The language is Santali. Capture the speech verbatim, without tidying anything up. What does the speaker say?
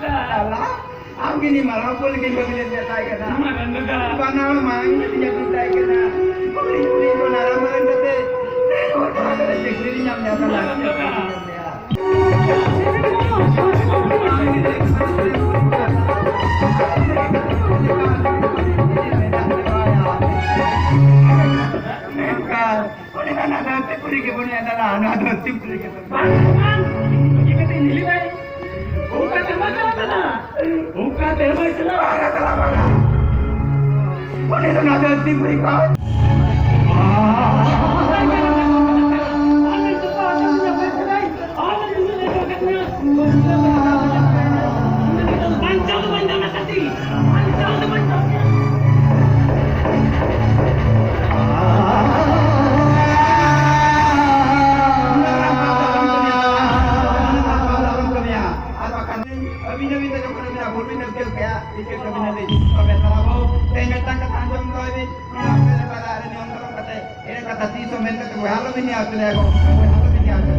ᱟᱞᱟ, ᱟᱢ ᱜᱮ ᱱᱤ ᱢᱟᱨᱟᱝ ᱠᱚ ᱞᱟᱹᱜᱤᱫ ᱵᱟᱹᱜᱤ ᱞᱮ ᱢᱮᱛᱟᱭ ᱠᱟᱱᱟ᱾ ᱢᱟᱨᱟᱝ ᱫᱟᱫᱟ᱾ ᱵᱟᱱᱟᱣ ᱢᱟᱝ ᱤᱧ ᱢᱮᱛᱟᱭ ᱠᱟᱱᱟ᱾ ᱠᱩᱲᱤ ᱠᱩᱲᱤ ᱠᱚ ᱱᱟᱨᱟ ᱢᱟᱨᱟᱝ ᱠᱟᱛᱮ, ᱱᱮ ᱦᱚᱲ ᱠᱚᱲᱟ ᱠᱚᱨᱮ ᱪᱟᱹᱠᱨᱤ ᱧᱟᱢ ᱧᱟᱢ ᱠᱟᱱᱟ᱾ ᱢᱟᱨᱟᱝ ᱫᱟᱫᱟ᱾ ᱚᱱᱮ ᱚᱱᱟ ᱫᱷᱟᱹᱨᱛᱤ ᱯᱩᱨᱤ ᱜᱮ ᱵᱚᱱ ᱧᱮᱞ ᱫᱟᱲᱮᱭᱟᱜᱼᱟ, ᱱᱚᱣᱟ ᱫᱷᱟᱹᱨᱛᱤ ᱯᱩᱨᱤ ᱜᱮ᱾ ᱵᱟᱝ, ᱵᱟᱝ, ᱪᱤᱠᱟᱹᱛᱮ ᱧᱮᱞ ᱮᱫᱟᱭ? ᱚᱱᱠᱟ ᱛᱮ ᱵᱟᱝ ᱪᱟᱞᱟᱜ ᱠᱟᱱᱟ᱾ ᱚᱱᱠᱟ ᱛᱮ ᱵᱟᱝ ᱪᱟᱞᱟᱜ ᱠᱟᱱᱟ᱾ ᱵᱟᱝ ᱪᱟᱞᱟᱜ ᱠᱟᱱᱟ᱾ ᱩᱱᱤ ᱫᱚ ᱱᱚᱣᱟ ᱫᱷᱟᱹᱨᱛᱤ ᱯᱩᱨᱤ ᱠᱷᱚᱱ ᱵᱟᱧᱪᱟᱣ ᱫᱚ ᱵᱟᱧᱪᱟᱣ ᱠᱟᱛᱮ, ᱵᱟᱧᱪᱟᱣ ᱫᱚ ᱵᱟᱧᱪᱟᱣ ᱠᱟᱛᱮ᱾ ᱟᱨ ᱵᱟᱠᱷᱟᱱ ᱟᱹᱵᱤᱱ ᱟᱹᱵᱤᱱ ᱫᱚ ᱡᱚᱠᱷᱚᱱ ᱟᱹᱵᱤᱱᱟᱜ ᱵᱷᱩᱞ ᱵᱤᱱ ᱟᱹᱭᱠᱟᱹᱣ ᱠᱮᱜᱼᱟ, ᱤᱠᱟᱹ ᱠᱟᱹᱵᱤᱱᱟᱞᱤᱧ᱾ ᱛᱚᱵᱮ ᱛᱟᱞᱟ ᱵᱚ, ᱛᱮᱦᱮᱧ ᱢᱤᱫᱴᱟᱝ ᱠᱟᱛᱷᱟ ᱟᱸᱡᱚᱢ ᱫᱚᱦᱚᱭ ᱵᱤᱱ, ᱱᱚᱣᱟ ᱟᱯᱮ ᱨᱮ ᱵᱟᱨᱟ ᱨᱮ ᱱᱤᱭᱚᱢ ᱫᱷᱚᱨᱚᱢ ᱠᱟᱛᱮ, ᱮᱲᱮ ᱠᱟᱛᱷᱟ ᱛᱤᱥ ᱦᱚᱸ ᱢᱮᱱ ᱠᱟᱛᱮ ᱵᱚᱭᱦᱟ ᱟᱞᱚᱵᱤᱱ ᱞᱟᱹᱭᱟ, ᱟᱯᱮ ᱞᱟᱹᱭᱟ ᱠᱚ, ᱵᱚᱭᱦᱟ ᱟᱞᱚᱵᱤᱱ ᱞᱟᱹᱭᱟ, ᱟᱯᱮ